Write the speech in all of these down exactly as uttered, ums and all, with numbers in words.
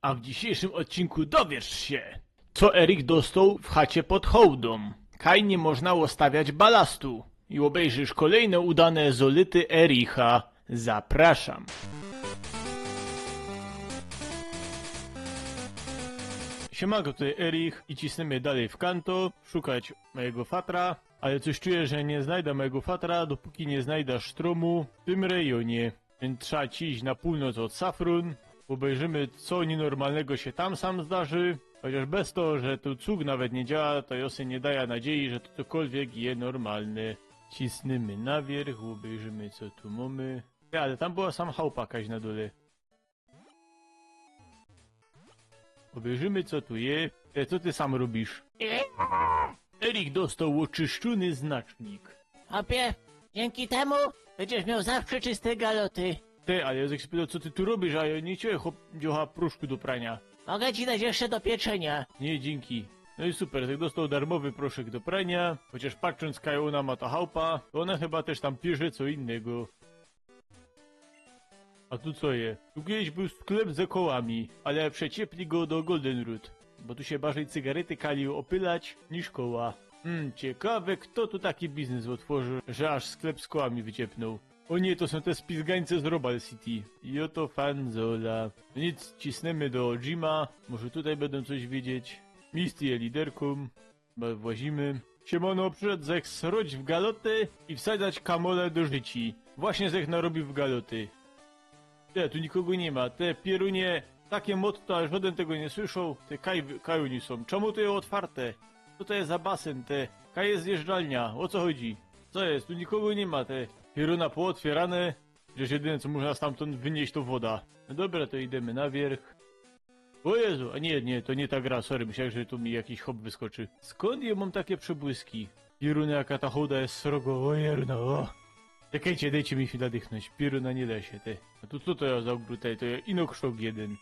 A w dzisiejszym odcinku dowiesz się, co Erik dostał w chacie pod hołdą. Kaj niy można ôstawiać balastu. I ôbejrzysz kolejne udane zolity Ericha. Zapraszam. Siemanko, tutaj Erich i cisnymy dalej w kanto, szukać mojego fatra. Ale coś czuję, że nie znajdę mojego fatra, dopóki nie znajdę sztromu w tym rejonie. Więc trzeba ci iść na północ od Safrun. Obejrzymy, co nienormalnego się tam sam zdarzy. Chociaż bez to, że tu cug nawet nie działa, to ja sobie nie daję nadziei, że to cokolwiek je normalne. Cisnymy na wierch, obejrzymy, co tu mamy. Ty, ale tam była sam chałupa jakaś na dole. Obejrzymy, co tu je. E, co ty sam robisz? Erik dostał oczyszczony znacznik. Chopie, dzięki temu będziesz miał zawsze czyste galoty. Ty, ale Józek się pytał, co ty tu robisz, a ja nie chciałem, chłop, dziocha, proszku do prania. Mogę ci dać jeszcze do pieczenia. Nie, dzięki. No i super, Józek dostał darmowy proszek do prania, chociaż patrząc, kaj ôna ma ta chałupa, to ôna chyba też tam pierze co innego. A tu co je? Tu kiedyś był sklep ze kołami, ale przeciepli go do Goldenrod, bo tu się bardziej cygarety kali opylać niż koła. Hmm, ciekawe, kto tu taki biznes otworzył, że aż sklep z kołami wyciepnął. O nie, to są te spizgańce z Robal City. I oto fanzola. No nic, cisnymy do Jima. Może tutaj będą coś wiedzieć. Misty je liderką. Bo włazimy. Siemano, przyszedł zech sroć w galoty i wsadzać kamole do życi. Właśnie zech narobił w galoty. Te, tu nikogo nie ma. Te pierunie, takie motto, ale żaden tego nie słyszał. Te kaj, kaj ôni są. Czemu to je otwarte? Co to je za basen, te? Kaj je zjeżdżalnia. O co chodzi? Co jest? Tu nikogo nie ma, te. Pieruna pootwierane. Przecież jedyne, co można stamtąd wynieść, to woda. No dobra, to idziemy na wierch. O Jezu, a nie, nie, to nie ta gra, sorry, myślałem, że tu mi jakiś chłop wyskoczy. Skąd ja mam takie przebłyski? Pieruna, jaka ta hołda jest srogo, o Jeruna, o. Czekajcie, dejcie mi chwilę dychnąć, pieruna, nie da się, ty. A tu co to ja za ogród, to ja inokszok jeden.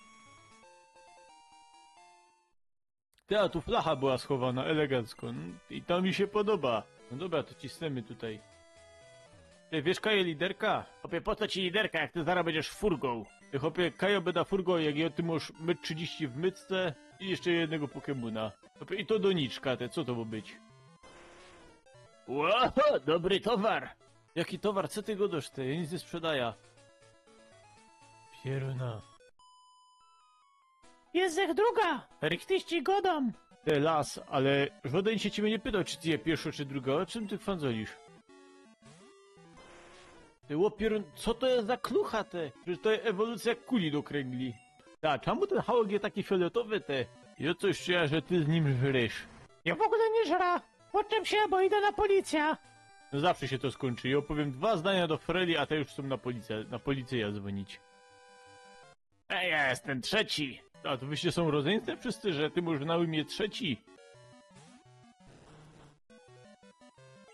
Ty, a tu flacha była schowana elegancko, no, i to mi się podoba. No dobra, to cisnymy tutaj. Ty, wiesz, kaj je liderka? Chłopie, po co ci liderka, jak ty zaraz będziesz furgą? Ty, chłopie, kaj jŏ bydã furgą, jak jŏ, ty masz metr trzydzieści w mycce i jeszcze jednego Pokemona. Chłopie, i to doniczka, te, co to ma być? Ło, dobry towar! Jaki towar? Co ty gŏdŏsz, ty? Ja nic nie sprzedaja. Pieruna. Jest ich druga! Richtig ci godam! Te, las, ale żaden się ciebie nie pytał, czy ty je piyrszŏ, czy druga. O czym ty fanzolisz? Ty, łopier-, co to jest za klucha, te? Że to jest ewolucja kuli do kręgli. Ta, czemu ten hałek jest taki fioletowy, te? Ja coś czuję, że ty z nim żrysz. Ja w ogóle nie żra! Ôczep się, bo idę na policjã! No zawsze się to skończy. Ja opowiem dwa zdania do Freli, a te już są na policjã, na policjã dzwonić. Ej, ja jestem trzeci! A to wyście są rodzeństwem wszyscy, że ty masz na imię Trzeci?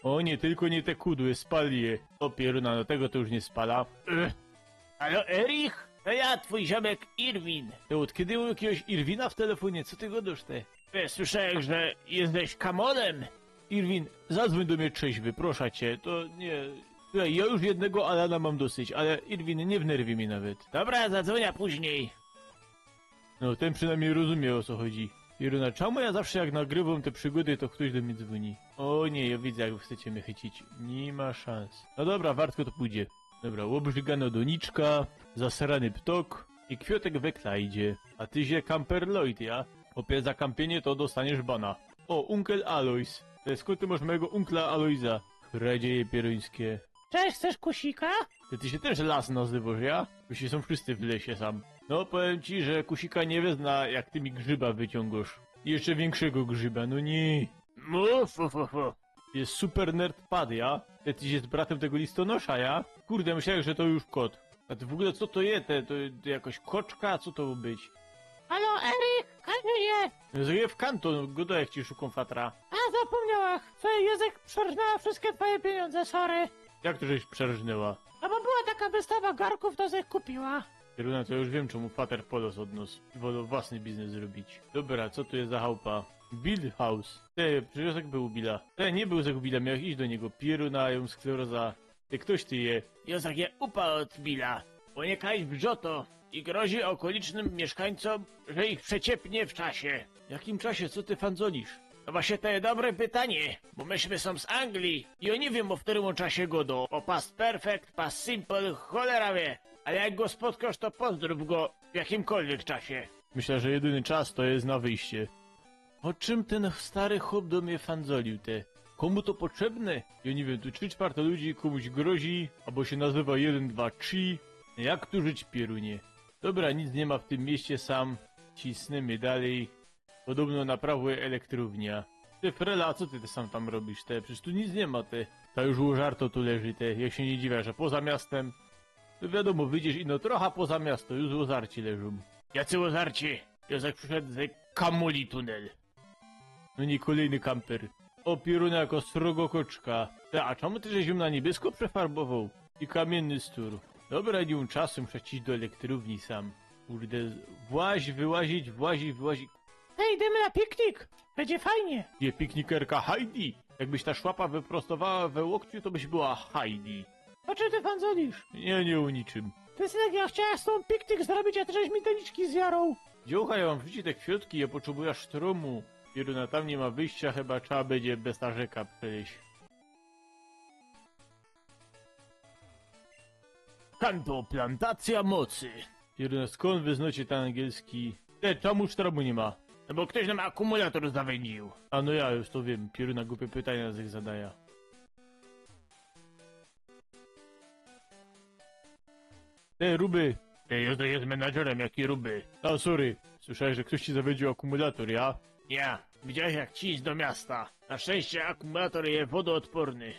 O nie, tylko nie te kudły, spal je. O pieruna, no tego to już nie spala. Ech. Halo, Erich? To ja, twój ziomek Irwin. Ty, od kiedy mam jakiegoś Irwina w telefonie? Co ty gadasz, ty? Ty, słyszałem, że jesteś kamolem. Irwin, zadzwoń do mnie trzeźwy, proszę cię, to nie... Słuchaj, ja już jednego Alana mam dosyć, ale Irwin, nie wnerwiaj mnie nawet. Dobra, zadzwonię później. No, ten przynajmniej rozumie, o co chodzi. Iruna, czemu ja zawsze, jak nagrywam te przygody, to ktoś do mnie dzwoni? O nie, ja widzę, jak wy chcecie mnie chycić. Nie ma szans. No dobra, wartko to pójdzie. Dobra, ôbrzygano doniczka, zasrany ptok i kwiatek we klajdzie. A ty sie kamper Lloyd, ja? Chłopie, za kampienie to dostaniesz bana. O, unkel Alois. E, skąd ty masz mojego unkla Aloiza? Kradzieje pieruńskie. Cześć, chcesz kusika? Ty, ty się też las nazywasz, ja? Bo się są wszyscy w lesie sam. No, powiem ci, że kusika nie wezmę, jak ty mi grzyba wyciągasz. I jeszcze większego grzyba, no nie. Mu, fu, fu, fu. Jest super nerd pad, ja? Ty, ty jest bratem tego listonosza, ja? Kurde, myślałem, że to już kot. A ty w ogóle co to je? Te, to, to jakoś koczka? Co to ma być? Halo, Erik, kaj żyje? Józek, w kanto, no, godaj, jak ci szukam fatra. A, zapomniałach. Słuchaj, Józek przerżnęła wszystkie twoje pieniądze, sorry. Jak to, żeś przerżnęła? No bo była taka wystawa garków, to żech kupiła. Pieruna, to już wiem, czemu fater polos od nos i wolał własny biznes zrobić. Dobra, co tu jest za chałupa? Bill House. Ty, przecież Józek był u Billa. Ty, nie był Józek u Billa, miałeś iść do niego. Pieruna, ją skleroza. Ty, ktoś ty je. Józek je upa od Billa. Bo niy kajś wrzoto i grozi ôkolicznym miyszkańcōm, że ich przeciepnie w czasie. W jakim czasie? Co ty fandzolisz? No właśnie, to jest dobre pytanie, bo myśmy sōm z Anglii i ôni wiym, ô w kerym ôn czasie godo. Ô past perfect, past simple, cholera wie. Ale jak go spotkosz, to pozdrōw go w jakimkolwiek czasie. Myślã, że jedyny czas to jest na wyjście. Ô czym tyn stary chop do mie fandzolił, te? Kōmu to potrzebne? Jŏ niy wiym, tu trzi czwarte ludzi kōmuś grozi, abo sie nazywa jeden, dwa, trzi. Jak tu żyć, pierunie? Dobra, nic niy ma w tym mieście, sam cisnymy dalej. Podobno naprawuje elektrownia. Ty, Frela, a co ty, ty sam tam robisz? Te, przecież tu nic niy ma, te. To już ôżarto tu leży, te. Jŏ sie niy dziwiã, że poza miastym. No wiadōmo, wyjdziesz ino trocha poza miasto, już ôżarci leżōm. Jacy ôżarci? Józek prziszoł z kamuli tunel. No niy, kolejny kamper. Ô pierunie, jako srogo koczka. Te, a czemu ty żeś jōm na niebiesko przefarbowoł? I kamienny stur. Dobra, niy mōm czasu, muszã iś do elektrowni sam. Kurde, włazić, wyłazić, włazić, wyłazić. Hej, idymy na piknik! Bydzie fajnie! Je piknikerka Heidi! Jakbyś ta szłapa wyprostowała we łokciu, to byś była Heidi. Ô czym ty fandzolisz? Niy, niy ô niczym. Ty, synek, jŏ chciała z tōm piknik zrobić, a ty żeś mi doliczki zjaroł. Dziołcha, jŏ wam wrzucił te kwiotki, jŏ potrzebujã sztromu. Pieruna, tam niy ma wyjścia, chyba trzeba bydzie bez ta rzeka przejś. Kanto, plantacja mocy. Pieruna, skōnd wy znŏcie tyn angielski? Te, czemu sztromu niy ma? No bo ftoś nam akumulator zawyndził. A no ja już to wiym, pieruna, gupie pytania zych zadajã. Te, ruby! Ty, Józek jest menadżerem, jaki ruby. A, sorry. Słyszałeś, że ftoś ci zawyndził akumulator, ja? Ja. Widziałeś, jak ciś do miasta? Na szczęście akumulator je wodoodporny.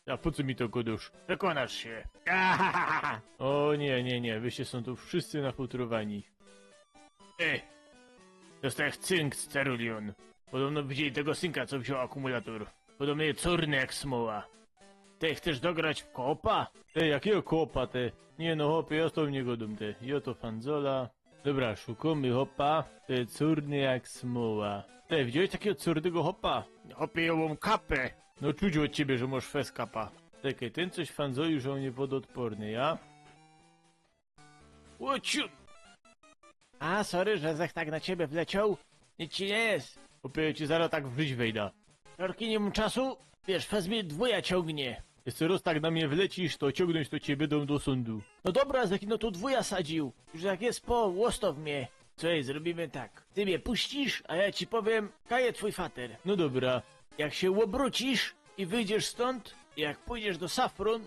A po co mi to gŏdōsz? Przekonasz się. Ahahaha. Ô niy, niy, niy. Wyście sōm tu wszyscy nafutrowani. Ty! Dostałeś cynk z Cerulean. Podobno widzieli tego synka, co wziōn akumulator. Podobno je czŏrny jak smoła. Ty, chcesz dograć w koopa? Ty, jakigo koopa, ty? Niy no, chopie, jŏ z tobōm niy gŏdōm, ty. Jŏ to fandzolã. Dobra, szukōmy chopa. Ty, czŏrny jak smoła. Ty, widziałeś takigo czŏrnego chopa? Chopie, jŏ mōm kapę. No, czuć ôd ciebie, że mosz fest kapa. Czekej, tyn coś fandzolił, że ôn je wodoodporny, ja? Ôciu! A, sorry, że zech tak na ciebie wlecioł. Nic ci niy jest. Chopie, ci zarŏz tak w żyć wejdã. Sorki, niy mōm czasu. Wiysz, fest mie dwōja ciōngnie. Jeszcze rŏz tak na mie wlecisz, to ciōngnōńć to ciebie dōm do sōndu. No dobra, zech ino tu dwōja sadził. Już jak jest po, ôstow mie. Słuchej, zrobiymy tak. Ty mie puścisz, a jŏ ci powiym, kaj je twōj fater. No dobra. Jak sie ôbrōcisz i wyjdziesz stōnd, jak pōjdziesz do Safron,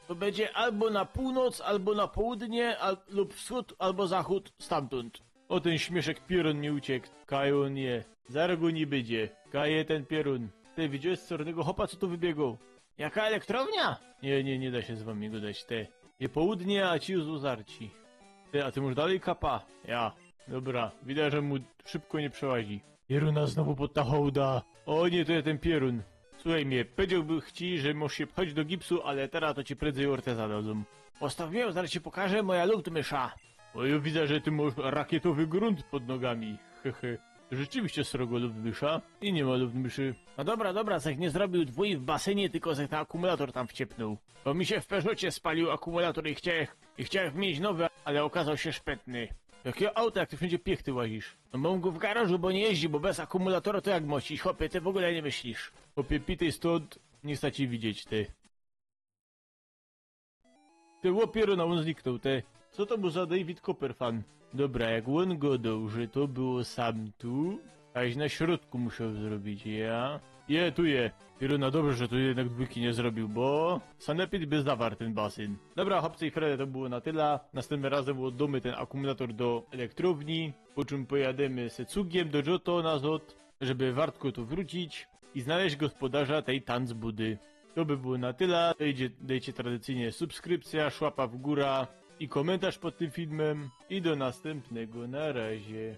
to bydzie abo na pōłnoc, abo na południe, al-, lub wschōd, abo zachōd stamtōnd. Ô, tyn śmieszek pierōn mi uciek. Kaj ôn je? Zarŏz go niy bydzie. Kaj je tyn pierōn? Ty, widziałeś czŏrnego chopa, co tu wybigoł? Jaka elektrownia? Niy, niy, niy da sie z wami gŏdać, ty. Je południe, a ci już ôzarci. Ty, a ty mosz dalej kapa? Ja. Dobra, widzã, że mu szybko niy przełazi. Pieruna znowu pod ta hołda. Ô niy, to je tyn pierōn. Słuchej mie, powiedziołbych ci, że mosz sie pchać do gipsu, ale terŏz to ci prędzej ortezã dadōm. Ôstow mie, zarŏz ci pokażã mojã luftmyszã. Ô, jŏ widzã, że ty mosz rakietowy grōnt pod nogami. Hehe. Rzeczywiście srogo luftmysza i niy ma luftmyszy. No dobra, dobra, zech niy zrobił dwōj w basynie, tylko zech tyn akumulator tam wciepnōł. Bo mi sie w Peugeocie spalił akumulator i chciałech, i chciałech miyńć nowy, ale ôkazoł sie szpetny. Jakigo auta, jak ty wszyndzie piechty łazisz? No mōm go w garażu, bo niy jeździ, bo bez akumulatora to jak mocić, chopie, ty w ôgōle niy myślisz. Chopie, pitej stōnd, niy chca ci widzieć, ty. Ty, ô pieruna, ôn zniknōł, ty. Co to bōł za David Copperfan? Dobra, jak ôn gŏdoł, że to było sam tu, a jŏ na środku musioł zrobić, ja? Je, tu je. Pieruna, dobrze, że tu jednak dwōjki niy zrobił, bo sanepid by zawarł tyn basyn. Dobra, chopcy i frele, to było na tela. Nastympnym razym ôddōmy tyn akumulator do elektrowni, po czym pojadymy se cugiem do Johto nazŏd, żeby wartko tu wrōcić i znaleźć gospodarza tej tanzbudy. To by było na tela. Dejcie, dejcie tradycyjnie subskrypcjŏ, szłapa w gōrã i kōmyntarz pod tym filmym. I do nastympnego, na razie.